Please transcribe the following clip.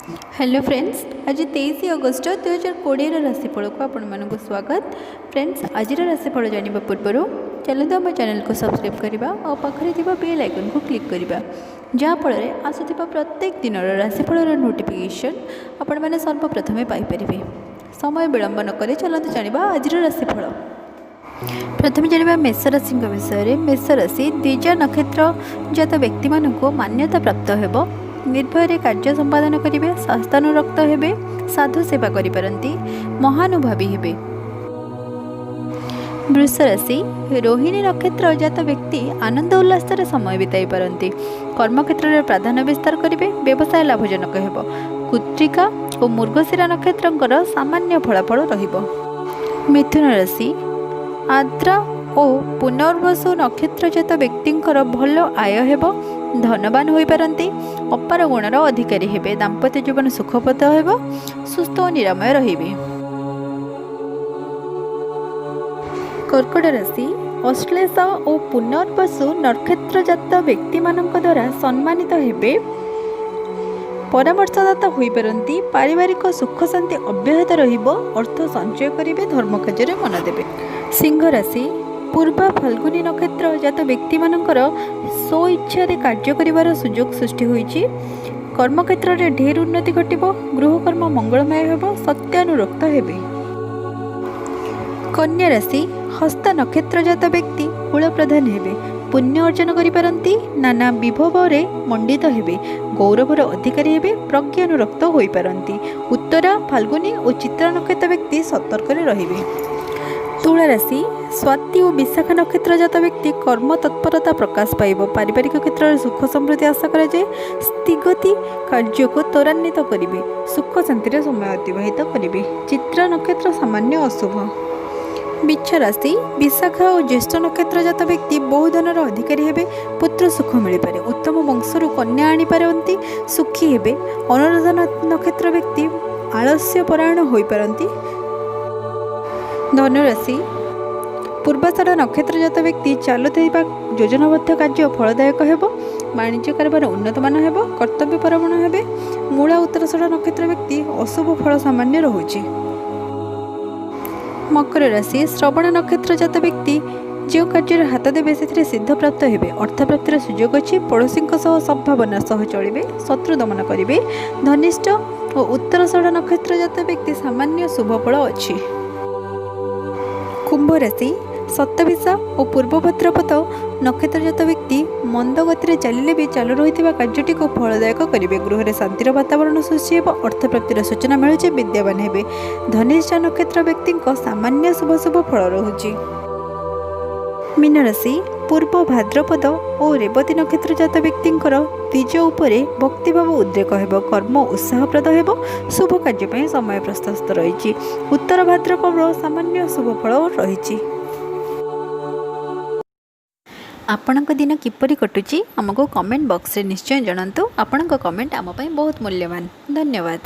Hello friends, ଆଜି 23 August 2020ର ରାଶିଫଳକୁ ଆପଣମାନଙ୍କୁ ସ୍ୱାଗତ। ଫ୍ରେଣ୍ଡସ୍, ଆଜିର ରାଶିଫଳ ଜାଣିବା ପୂର୍ବରୁ ଚାଲନ୍ତୁ ଆମ ଚ୍ୟାନେଲକୁ ସବସ୍କ୍ରାଇବ୍ କରିବା ଆଉ ପାଖରେ ଥିବା ବେଲ୍ ଆଇକନ୍କୁ କ୍ଲିକ୍ କରିବା, ଯାହାଫଳରେ ଆସୁଥିବା ପ୍ରତ୍ୟେକ ଦିନର ରାଶିଫଳର ନୋଟିଫିକେସନ୍ ଆପଣମାନେ ସର୍ବପ୍ରଥମେ ପାଇପାରିବେ। ସମୟ ବିଳମ୍ବ ନକରି ଚାଲନ୍ତୁ ଜାଣିବା ଆଜିର ରାଶିଫଳ। ପ୍ରଥମେ ଜାଣିବା ମେଷ ରାଶିଙ୍କ ବିଷୟରେ। ମେଷ ରାଶି, ଦ୍ୱିଜା ନକ୍ଷତ୍ର ଜାତ ବ୍ୟକ୍ତିମାନଙ୍କୁ ମାନ୍ୟତା ପ୍ରାପ୍ତ ହେବ। ନିର୍ଭୟରେ କାର୍ଯ୍ୟ ସମ୍ପାଦନ କରିବେ। ଶାସ୍ତ୍ରାନୁରକ୍ତ ହେବେ। ସାଧୁ ସେବା କରିପାରନ୍ତି। ମହାନୁଭାବୀ ହେବେ। ବୃଷ ରାଶି, ରୋହିଣୀ ନକ୍ଷତ୍ର ଜାତ ବ୍ୟକ୍ତି ଆନନ୍ଦ ଉଲ୍ଲାସରେ ସମୟ ବିତାଇ ପାରନ୍ତି। କର୍ମକ୍ଷେତ୍ରରେ ପ୍ରାଧାନ୍ୟ ବିସ୍ତାର କରିବେ। ବ୍ୟବସାୟ ଲାଭଜନକ ହେବ। କୃତ୍ତିକା ଓ ମୃଗଶିରା ନକ୍ଷତ୍ରଙ୍କର ସାମାନ୍ୟ ଫଳାଫଳ ରହିବ। ମିଥୁନ ରାଶି, ଆର୍ଦ୍ରା ଓ ପୁନର୍ବସୁ ନକ୍ଷତ୍ରଜାତ ବ୍ୟକ୍ତିଙ୍କର ଭଲ ଆୟ ହେବ। ଧନବାନ ହୋଇପାରନ୍ତି। ଅପାର ଗୁଣର ଅଧିକାରୀ ହେବେ। ଦାମ୍ପତ୍ୟ ଜୀବନ ସୁଖପ୍ରଦ ହେବ। ସୁସ୍ଥ ଓ ନିରାମୟ ରହିବେ। କର୍କଟ ରାଶି, ଅଶ୍ଳେଷ ଓ ପୁନର୍ବସୁ ନକ୍ଷତ୍ରଜାତ ବ୍ୟକ୍ତିମାନଙ୍କ ଦ୍ୱାରା ସମ୍ମାନିତ ହେବେ। ପରାମର୍ଶଦାତା ହୋଇପାରନ୍ତି। ପାରିବାରିକ ସୁଖ ଶାନ୍ତି ଅବ୍ୟାହତ ରହିବ। ଅର୍ଥ ସଞ୍ଚୟ କରିବେ। ଧର୍ମ କାର୍ଯ୍ୟରେ ମନ ଦେବେ। ସିଂହ ରାଶି, ପୂର୍ବା ଫାଲ୍ଗୁନୀ ନକ୍ଷତ୍ର ଜାତ ବ୍ୟକ୍ତିମାନଙ୍କର ସ୍ୱଇଚ୍ଛାରେ କାର୍ଯ୍ୟ କରିବାର ସୁଯୋଗ ସୃଷ୍ଟି ହୋଇଛି। କର୍ମକ୍ଷେତ୍ରରେ ଢେର ଉନ୍ନତି ଘଟିବ। ଗୃହକର୍ମ ମଙ୍ଗଳମୟ ହେବ। ସତ୍ୟାନୁରକ୍ତ ହେବେ। କନ୍ୟା ରାଶି, ହସ୍ତ ନକ୍ଷତ୍ରଜାତ ବ୍ୟକ୍ତି କୁଳପ୍ରଧାନ ହେବେ। ପୁଣ୍ୟ ଅର୍ଜନ କରିପାରନ୍ତି। ନାନା ବିଭବରେ ମଣ୍ଡିତ ହେବେ। ଗୌରବର ଅଧିକାରୀ ହେବେ। ପ୍ରଜ୍ଞାନୁରକ୍ତ ହୋଇପାରନ୍ତି। ଉତ୍ତରା ଫାଲ୍ଗୁନୀ ଓ ଚିତ୍ରା ନକ୍ଷତ୍ର ବ୍ୟକ୍ତି ସତର୍କରେ ରହିବେ। ତୁଳା ରାଶି, ସ୍ୱାତି ଓ ବିଶାଖା ନକ୍ଷତ୍ର ଜାତ ବ୍ୟକ୍ତି କର୍ମ ତତ୍ପରତା ପ୍ରକାଶ ପାଇବ। ପାରିବାରିକ କ୍ଷେତ୍ରରେ ସୁଖ ସମୃଦ୍ଧି ଆଶା କରାଯାଏ। ସ୍ଥିଗତି କାର୍ଯ୍ୟକୁ ତ୍ୱରାନ୍ୱିତ କରିବେ। ସୁଖ ଶାନ୍ତିରେ ସମୟ ଅତିବାହିତ କରିବେ। ଚିତ୍ରା ନକ୍ଷତ୍ର ସାମାନ୍ୟ ଅଶୁଭ। ବିଛା ରାଶି, ବିଶାଖା ଓ ଜ୍ୟେଷ୍ଠ ନକ୍ଷତ୍ର ଜାତ ବ୍ୟକ୍ତି ବହୁ ଧନର ଅଧିକାରୀ ହେବେ। ପୁତ୍ର ସୁଖ ମିଳିପାରେ। ଉତ୍ତମ ବଂଶରୁ କନ୍ୟା ଆଣିପାରନ୍ତି। ସୁଖୀ ହେବେ। ଅନୁରାଧା ନକ୍ଷତ୍ର ବ୍ୟକ୍ତି ଆଳସ୍ୟ ପରାୟଣ ହୋଇପାରନ୍ତି। ଧନୁରାଶି, ପୂର୍ବାଷାଢ଼ ନକ୍ଷତ୍ରଜାତ ବ୍ୟକ୍ତି ଚାଲୁଥିବା ଯୋଜନାବଦ୍ଧ କାର୍ଯ୍ୟ ଫଳଦାୟକ ହେବ। ବାଣିଜ୍ୟ କାରବାର ଉନ୍ନତମାନ ହେବ। କର୍ତ୍ତବ୍ୟ ପରାୟଣ ହେବେ। ମୂଳା ଉତ୍ତରାଷାଢ଼ ନକ୍ଷତ୍ର ବ୍ୟକ୍ତି ଅଶୁଭ ଫଳ ସାମାନ୍ୟ ରହୁଛି। ମକର ରାଶି, ଶ୍ରବଣ ନକ୍ଷତ୍ର ଜାତ ବ୍ୟକ୍ତି ଯେଉଁ କାର୍ଯ୍ୟରେ ହାତ ଦେବେ, ସେଥିରେ ସିଦ୍ଧିପ୍ରାପ୍ତ ହେବେ। ଅର୍ଥପ୍ରାପ୍ତିର ସୁଯୋଗ ଅଛି। ପଡ଼ୋଶୀଙ୍କ ସହ ସଦ୍ଭାବନା ସହ ଚଳିବେ। ଶତ୍ରୁ ଦମନ କରିବେ। ଧନିଷ୍ଠ ଓ ଉତ୍ତରାଷାଢ଼ ନକ୍ଷତ୍ର ଜାତ ବ୍ୟକ୍ତି ସାମାନ୍ୟ ଶୁଭ ଫଳ ଅଛି। କୁମ୍ଭ ରାଶି, ଶତଭିଷା ଓ ପୂର୍ବ ଭାଦ୍ରପଦ ନକ୍ଷତ୍ରଜାତ ବ୍ୟକ୍ତି ମନ୍ଦ ଗତିରେ ଚାଲିଲେ ବି ଚାଲୁ ରହିଥିବା କାର୍ଯ୍ୟଟିକୁ ଫଳଦାୟକ କରିବେ। ଗୃହରେ ଶାନ୍ତିର ବାତାବରଣ ସୃଷ୍ଟି ହେବ। ଅର୍ଥପ୍ରାପ୍ତିର ସୂଚନା ମିଳୁଛି। ବିଦ୍ୟାବାନ ହେବେ। ଧନିଷ୍ଠା ନକ୍ଷତ୍ର ବ୍ୟକ୍ତିଙ୍କ ସାମାନ୍ୟ ଶୁଭ ଶୁଭ ଫଳ ରହୁଛି। ମୀନ ରାଶି, ପୂର୍ବ ଭାଦ୍ରପଦ ଓ ରେବତୀ ନକ୍ଷତ୍ର ଜାତ ବ୍ୟକ୍ତିଙ୍କର ନିଜ ଉପରେ ଭକ୍ତିଭାବ ଉଦ୍ରେକ ହେବ। କର୍ମ ଉତ୍ସାହପ୍ରଦ ହେବ। ଶୁଭ କାର୍ଯ୍ୟ ପାଇଁ ସମୟ ପ୍ରଶସ୍ତ ରହିଛି। ଉତ୍ତର ଭାଦ୍ରପଦ ସାମାନ୍ୟ ଶୁଭ ଫଳ ରହିଛି। ଆପଣଙ୍କ ଦିନ କିପରି କଟୁଛି, ଆମକୁ କମେଣ୍ଟ ବକ୍ସରେ ନିଶ୍ଚୟ ଜଣାନ୍ତୁ। ଆପଣଙ୍କ କମେଣ୍ଟ ଆମ ପାଇଁ ବହୁତ ମୂଲ୍ୟବାନ। ଧନ୍ୟବାଦ।